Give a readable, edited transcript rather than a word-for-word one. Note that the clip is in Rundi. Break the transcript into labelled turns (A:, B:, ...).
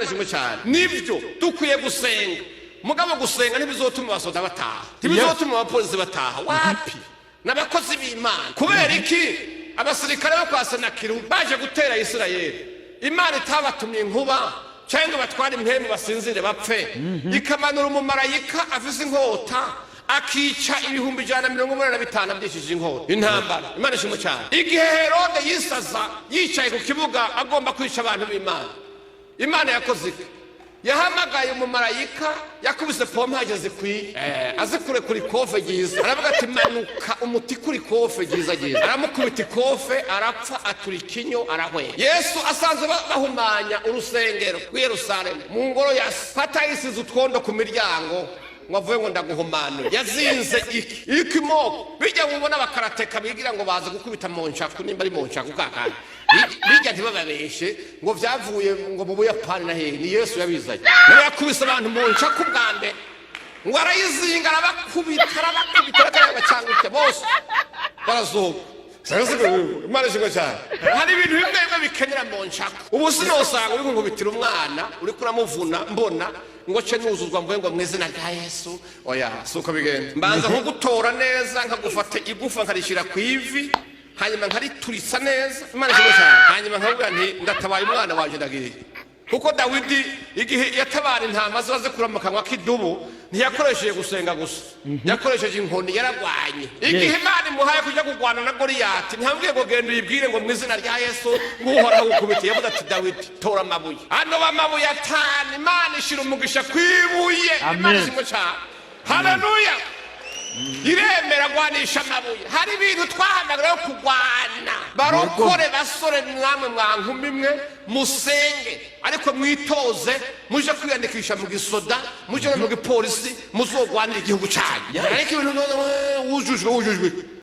A: Imana ishimwe cyane. Nibyo, dukwiye gusenga, mugabo gusenga ntibizotuma abasoda bataha, ntibizotuma abapolisi bataha. Wapi, n'abakozi b'Imana. Kubera iki? Abasirikare bo kwa Senakiru baje gutera Isirayeli, Imana itabatumye inkuba cyangwa batwara impwemu basinzire bapfe, ikamanura umumarayika afise inkota akica 185,000 abyishije inkota intambara. Imana ishimwe cyane. Igihe Herode yisaza yicaye ku kibuga agomba kwica abantu b'Imana, Imana yakoze iki? Yahamagaye umumarayika yakubise pompage zikwiye, azikure kuri kofe ryiza. Aravuga ati: "Manuka umuti kuri kofe ryiza ryiza." Aramukubita ikofe, arapfa, atura ikinyo, arahwera. Yesu asanzwe bahumanya urusengero rw'i Yerusalemu mu ngoro ya se, patayisize utwondo ku miryango ngo avuye ngo ndaguhumanure. Yazinze iki ikimoko bijya mubona abakarateka bigira ngo baza gukubita mu nshaku, nimba ari mu nshaku kakandi bijya. Ntibababeshe ngo byavuye ngo mu Buyapani na hehe. Ni Yesu yabizanye, nawe yakubise abantu mu nshaku bwa mbere, ngo arayizinga, arabakubita, arabakubita, arabacangutse bose barazuka. Imana ishimwe cyane. Hari ibintu bimwe bimwe bikenera mu nshaku. Ubu sinosanga uri kunkubitira umwana, uri kuramuvuna, mbona ngo ce nuzuzwa mvuge ngo mu izina rya Yesu. Oya, si uko bigenda. Mbanza nkugutora neza, nkagufata igufa nkarishyira ku ivi, hanyuma nkarituritsa neza. Imana ishimwe cyane. Hanyuma nkavuga nti: "Ndatabaye umwana wanjye, ndagiye." Kuko Dawidi igihe yatabara intama ziba zikura mu kanwa k'idubu, ntiyakoresheje gusenga gusa, yakoresheje inkoni, yaragwanye. Igihe Imana imuhaye kujya kurwana na Goliyati, ntambwiye ngo genda uyibwire ngo mu izina rya Yesu, nguhoraho gukubita. Yavuze ati: "Dawidi, tora amabuye." Hano amabuye atanu, Imana ishyira umugisha ku ibuye. Imana
B: Amen.
A: ishimwe cyane, haleluya. Iremera gwanisha amabuye. Hari ibintu twahamagara kurwana. Barokore, basore, mwamwe mwa nkumi mwe, musenge, ariko mwitoze, muje kwiyandikisha mu gisoda, muje no mu gipolisi, muzogwanira igihugu cyanyu. Ariko ibintu wujujwe wujujwe.